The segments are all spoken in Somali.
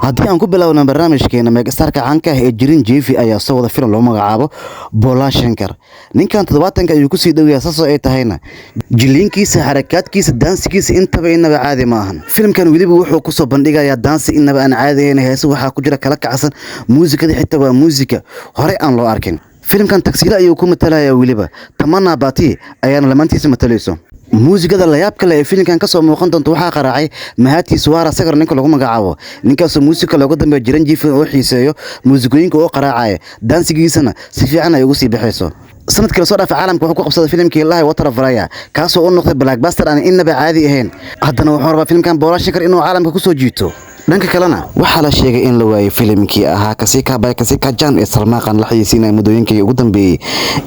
Haddii aan ku bilowna barnaamijkeena, megastarka caanka ah ee Chiranjeevi ayaa soo wada filim loo magacaabo Bhola Shankar. Ninkan 70-ka ayuu kusii dhow yahay, saasoo ay tahayna jiliinkiisa, xarakaadkiisa, daansigiisa intaba inaba caadi ma ahan. Filimkan weliba wuxuu kusoo bandhigayaa daansi inaba aan caadi ahayn. Heese waxaa ku jira kala kacsan, muusikada xitaa waa muusika horey aan loo arkin. Filimkan tagsiile ayuu ku matalayaa, weliba Tamannaah Bhatia ayaana lamaantiisa matalayso. Muusikada layaabka leh ee filimkan kasoo muuqan doonta waxaa qaraacay Mahati Swara Sagar, ninka lagu magacaabo, ninkaasoo muusika looga dambeeyo Chiranjeevi oo xiiseeyo muusikooyinka oo qaraacaya, daansigiisana si fiican ay ugu sii baxayso. Sanadkii lasoo dhaafay caalamka wuxuu ku qabsaday filimkii Lahay Water Fraya, kaasoo u noqday blockbuster aan inaba caadi ahayn. Haddana wuxuu rabaa filimkan Bhola Shankar inuu caalamka kusoo jiito. Dhanka kalena, waxaa la sheegay in la waayay filimkii ahaa Kisi Ka Bhai Kisi Ki Jaan ee Salman Khan la xayeysiinaya muddooyinkii ugu dambeeyey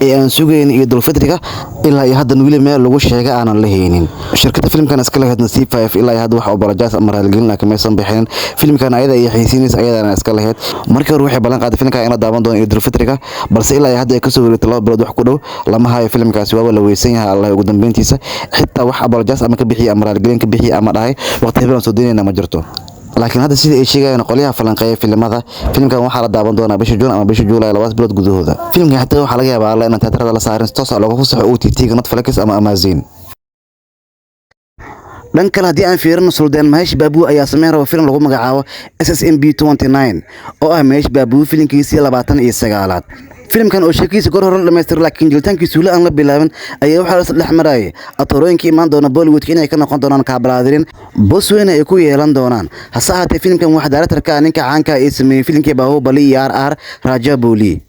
ee aan sugayn iyo dulfidriga. Ilaa iyo haddan weli meel lagu sheegay aanan la haynin. Shirkadda filimkan iska lahaydna ZEE5 ilaa iyo hadda wax apologize ama raaligelin laakiin maysan bixinin. Filimkan ayada ay xayeysiinaysa, ayadana iska lahayd. Markii hore waxay ballan qaaday filimkan in la daawan doono iyo dulfidriga, balse ilaa iyo hadda ay kasoo wareegtay 2 bilood wax ku dhow, lama hayo filimkaasi, waaba la weysan yahay. Allah ugu dambeyntiisa xitaa wax apologize ama ka bixiya ama raaligelin ka bixiya ama dhahay waqti hebel aan soo daynayna ma jirto. Laakiin hadda sida ay sheegayaan qolyaha falanqeeya filimada, filimkan waxaa la daawan doonaa bisha Juun ama bisha Juulaay, 2 bilood gudahooda. Filimkan xitaa waxaa laga yaabaa alla inaan teatarada la saarin, toos ah looga fasaxo OTT-ga Netflix ama Amazon. Dhan kale haddii aan fiirino, Suldaan Mahesh Babu ayaa sameyn raba filim lagu magacaabo SSMB 29, oo ah Mahesh Babu filimkiisii 29-aad. Filimkan oo sheekiisa goor hore la dhamaystiray laakiin jilitaankiisa weli aan la bilaabin ayaa waxaa la dhex marayay atorooyinka imaan doona Bollywoodka inay ka noqon doonaan kaabalaadirin boos weyn ay ku yeelan doonaan. Hase ahaatee, filimkan waxaa directorka ah ninka caanka ah ee sameeyey filimkii Baahubali iyo RR, Rajamouli.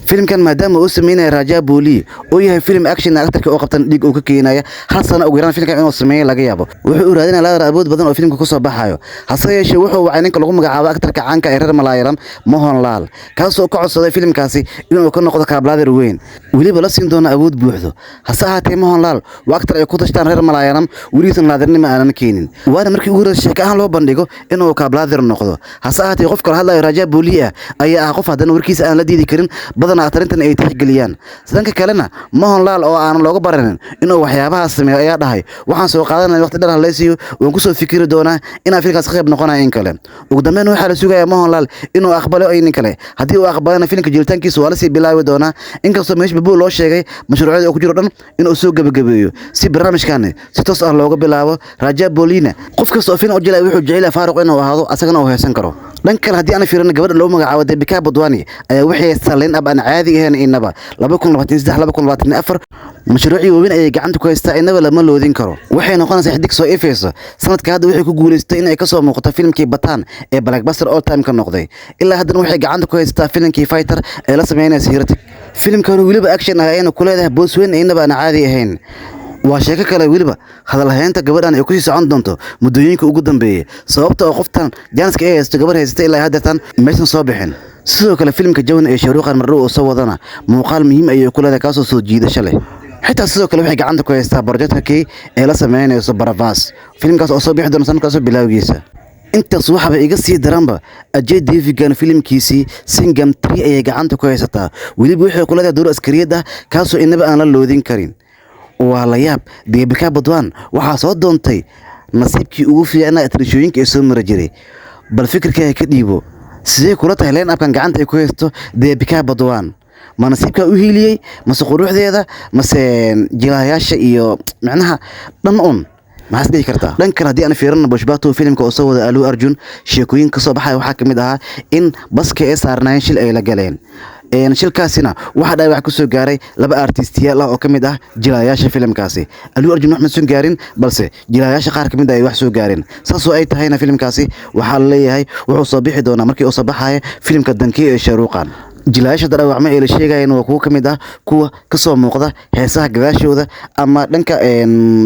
Filimkan maadaama uu sameynaya Rajamouli oo yahay film action, actorka oo qabtan dhiig uu ka keenaya, hal sano ugu yaraan filimkan inuu sameeyo laga yaabo. Wuxuu u raadinaya ladar awood badan oo filimka kusoo baxayo. Hase yeeshee, wuxuu wacay ninka lagu magacaabo actorka caanka ee reer Malayalam, Mohanlal, kaasoo ka codsaday filimkaasi inuu ka noqdo kaablaadir weyn, weliba la siin doono awood buuxdo. Hase ahaatee, Mohanlal waa actor ay ku tashtaan reer Malayalam, weligiisna laadirnimo aanan keenin, waana markii ugu horreysay sheeko ahaan loo bandhigo inuu kaablaadir noqdo. Hase ahaatee, qofka la hadlayo Rajamouli ah ayaa ah qof haddana warkiisa aan la diidi karin, badanaa arrintan ay tixgeliyaan. Dhanka kalena, Mohanlal oo aanan looga baranin inuu waxyaabahaas sameeyo ayaa dhahay: "Waxaan soo qaadanaya waqti dheer, haleysiiyo, waan kusoo fikiri doonaa inaan filmkaas ka qayb noqonayo in kale." Ugu dambeyn waxaa la sugayaa Mohanlal inuu aqbalo in kale. Haddii uu aqbalana, filimka jilitaankiisa waa lasii bilaabi doonaa, inkastoo Mahesh Babu loo sheegay mashruucyada uu ku jiro dhan inuu soo gebagabeeyo si barnaamijkan si toos ah looga bilaabo. Rajamouli-na qof kasta oo film u jilaya wuxuu jecel yahay faaruq inuu ahaado, asagana uu heesan karo. Dhan kale haddii aan fiirino, gabadha loo magacaabo Deepika Padukone ayaa waxay haystaa line up aan caadi ahayn inaba. 2023, 2024 mashruucii waaweyn ayay gacanta ku haystaa, inaba lama loodin karo. Waxay noqonaysaa xidig soo ifayso. Sanadka hadda waxay ku guuleystay inay kasoo muuqato filimkii Pathaan ee blockbuster all time ka noqday. Ilaa haddana waxay gacanta ku haysataa filimkii Fighter ee la sameynaysa Hrithik. Filimkan weliba action ah ayayna ku leedahay boos weyn inaba aan caadi ahayn. Waa sheeko kale weliba hadalhaynta gabadhan ay kusii socon doonto muddooyinka ugu dambeeyay, sababta oo qoftan jaaniska ay haysto gabar haysata ilaa haddeertan maysan soo bixin. Sidoo kale, filimka Jawan ee Shah Rukh Khan mardhow oo soo wadana muuqaal muhiim ayay ku leedahay, kaasoo soo jiidasho leh. Xitaa sidoo kale waxay gacanta ku haystaa projectka key ee la sameynayso Prabhas, filimkaas oo soo bixi doona sanadkaas bilowgiisa. Intaas waxaaba iga sii daranba, Ajay Devgan filimkiisii Singham 3 ayay gacanta ku haysataa. Weliba waxay ku leedahay door askariyad ah, kaasoo inaba aan la loodin karin. Waa la yaab. Deepika Padukone waxaa soo doontay nasiibkii ugu fiicnaa atrishooyinka ee soo mara jiray. Bal fikirkaaga ka dhiibo, sidee kula tahay line upkan gacanta ay ku haysto Deepika Padukone? Ma nasiibkaa u hiiliyey, mase quruxdeeda, mase jilaayaasha iyo micnaha dhan un maxaas dhihi kartaa? Dhan kale haddii aan fiirino, Pushpa 2, filimka oo soo wada Allu Arjun, sheekooyin ka soo baxaya waxaa ka mid ahaa in baska ee saarnaayeen shil ay la galeen. Shilkaasina waxaa dhaawac ku soo gaaray laba artistiyaal ah oo ka mid ah jilaayaasha filimkaasi. Allu Arjun wax ma soo gaarin, balse jilaayaasha qaar ka mid ah ay wax soo gaareen. Saasoo ay tahayna, filimkaasi waxaa la leeyahay wuxuu soo bixi doonaa markii uu soo baxaya filimka Dunki ee Shah Rukh Khan. Jilayaasha dhaawacma ee la sheegayana waa kuwo ka mid ah kuwa kasoo muuqda heesaha gadaashooda ama dhanka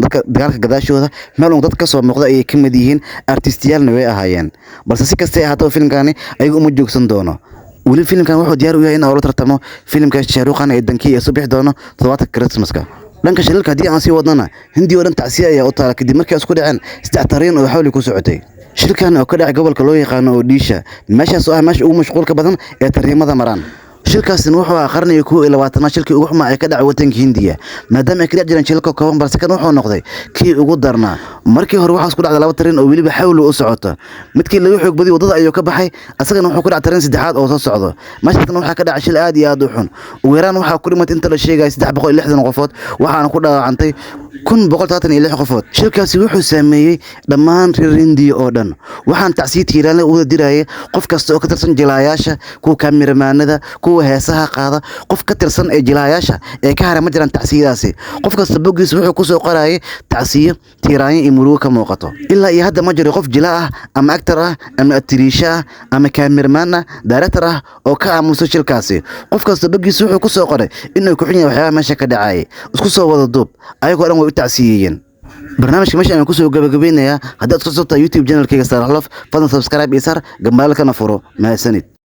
dadka dagaalka gadaashooda, meel un dad kasoo muuqda ayay ka mid yihiin, artistiyaalna way ahaayeen. Balse si kastay ahaataba, filimkani ayagu uma joogsan doono. Weli filimkan wuxuu diyaar u yahay in uu la tartamo filimka Shah Rukh Khan ee Dunki ee soo bixi doono toddobaadka Christmaska. Dhanka shilalka haddii aan sii wadnana, Hindi oo dhan tacsiya ayaa u taala kadib markii ay isku dhaceen saddex tariin oo xawli ku socotay. Shilkan oo ka dhacay gobolka loo yaqaano Odisha, meeshaas oo ah meesha ugu mashquulka badan ee tariimada maraan. Shilkaasina wuxuu ahaa qarnigii 21aad shilkii ugu xumaa ee ka dhacay waddanka Hindiya, maadaama ay ka dhex jireen shilka kooban, balse kan wuxuu noqday kii ugu darnaa. Markii hore waxaa isku dhacday laba tareen oo weliba xawli u socoto. Midkii laga xoog badiyay waddada ayuu ka baxay, asagana wuxuu ku dhacay tareen saddexaad oo soo socdo. Meeshaasna waxaa ka dhacay shil aad iyo aad u xun. Ugu yaraan waxaa ku dhimatay inta la sheegaya 360 qofood, waxaana ku dhaawacantay 1136 qofood. Shilkaasi wuxuu saameeyey dhammaan reer Hindiya oo dhan. Waxaan tacsiye tiiraanle u wada dirayay qof kasta oo ka tirsan jilaayaasha, kuwa kaamiramaanada, kuwa heesaha qaada, qof ka tirsan ee jilaayaasha ee ka haray ma jiraan tacsiyadaasi. Qof kasta boggiisa wuxuu kusoo qorayay tacsiyo tiiraanyo iyo murugo ka muuqato. Ilaa iyo hadda ma jiro qof jila ah ama actor ah ama atiriisha ah ama kaamirmaan ah, director ah oo ka aamusa shilkaasi. Qof kasta boggiisa wuxuu kusoo qoray inuu ku xun yahay waxyaabaha meesha ka dhacayay. Isku soo wada duub, ayagoo dhan way u tacsiyeeyeen. Barnaamijka meesha ayaan kusoo gabagabeynayaa. Haddii aad ku cusubtahay YouTube channelkayga Saalax Love, fadlan subscribe iyo saar, gambaleelkana furo. Mahadsanid.